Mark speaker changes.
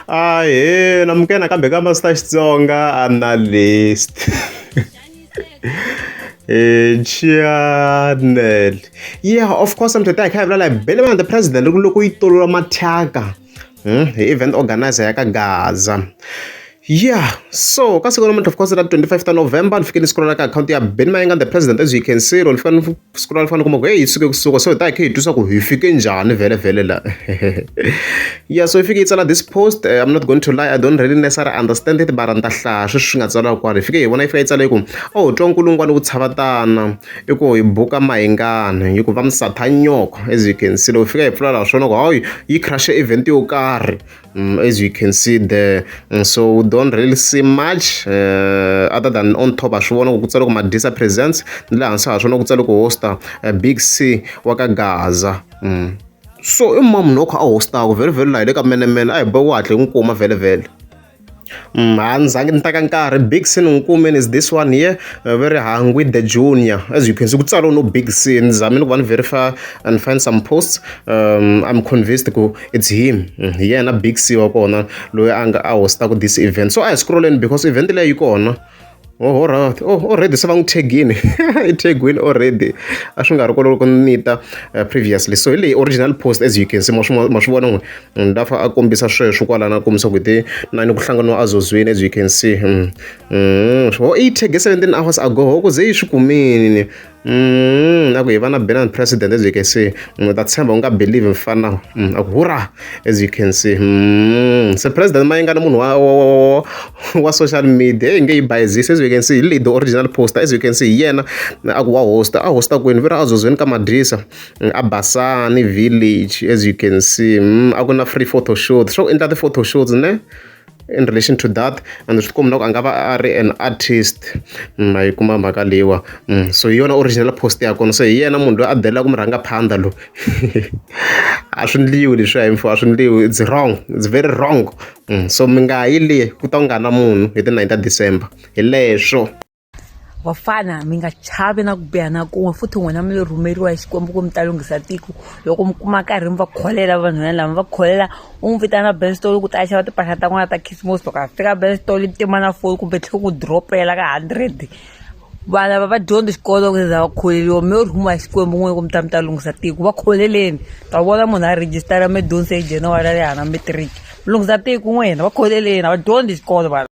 Speaker 1: Ahee namukela nakambe ka Master Xitsonga Analyst channel. Yeah, of course mi ta hi kha hi vulavula hi Benny the President loko yi tolola mathyaka hi event organizer ya ka Gaza. Yeah, so ka siku namuntlha of course ra 25 ta November ni fike ni scrolla ka akhawunti ya Benny Mayengani the President as you can see ni fika ni scrolla ni fika ni kuma ku hey yi suke kusuka so hi ta hi kha hi twisa ku hi fike njhani vhele vhele la. Yeah, so hi fike yi tsala this post I'm not going to lie, I don't really necessarily understand it mara ni ta hlaya sweswi swi nga tsariwa kwala. Hi fike hi vona yi fika yi tsala yi ku oh twa nkulungwana wu tshavatana i ku hi buka Mayengani yi ku va musathanyoko as you can see loko hi fika hi pfula laha swona ku hayi yi crush event yo karhi. As you can see there, so we don't really see much other than on top ha swi vona ku ku tsariwe ku Madisa presents ni le hansi ha swi vona ku tsariwe ku hosta Big C wa ka Gaza. So i mani munhu wo kha a hostaku vhele vhele laha hi le ka menemene a hi bohi ku hatla hi n'wi kuma vhele vhele. A ni zangi ni teka nkarhi Big C ni n'wi kumile is this one here va ri Hangwi the Junior as you can see ku tsariwe no Big C ni zamile ku va ni verify and find some posts I'm convinced ku it's him hi yena Big C wa kona loyi a nga a hostaka this event so a hi scrolleni because event leyi yi kona. Oh, alright. Oh, already se va n'wi tag-ini i tag-wini already a swi nga ri kona loko ni ta previously so hi leyi original post as you can see ma swi ma swi vona n'we ndafa a kombisa sweswo kwalano a kombisa ku hi ti nine ku hlanganiwa azozweni as you can see ho i tag 17 hours ago ho ku ze yi swi kumini a ku hi va na Benny President as you can see ta tshemba u nga believe mfana a ku hurrah as you can see se President Mayengani munhu wa wa wa social media hi nge yi bayizisi as you can see hi leyi the original poster as you can see hi yena a ku wa hosta a hosta kwini ve ri azozweni ka Madisa a Basani village as you can see a ku na free photo shoot swo endla ti-photo shoots ne in relation to that and swi tikomba na ku a nga va a ri an artist ma yi kuma mhaka leyiwa so hi yona original post ya kona so hi yena munhu loyi a delelaka murhangaphandha loyi a swi ndliwi leswiya hi mfo a swi ndliwi it's wrong it's very wrong so mi nga yi le ku ta ku nga na munhu hi ti 9 ta December hi leswo.
Speaker 2: Vafana mi nga chavi na ku biha na kun'we futhi n'wina mi lo rhumeriwa hi Xikwembu ku mi ta lunghisa tiko loko mi kuma nkarhi mi va kholela vanhwanyana lava mi va kholela u n'wi vitana Benstall ku ta a xava timpahla ta n'wina ta khisimusi loko a fika Benstall yi tima na foni kumbe tlhe ku drop-ela ka hundred vana va va dyondzi xikolo ku za va kholeriwa mi yo rhumiwa hi Xikwembu n'wina ku mi ta mi ta lunghisa tiko va kholeleni ta vona munhu a rejistara mi dyondzise hi January a ri hava na matric mi lunghisa tiko n'wina va kholeleni a va dyondzi xikolo vana.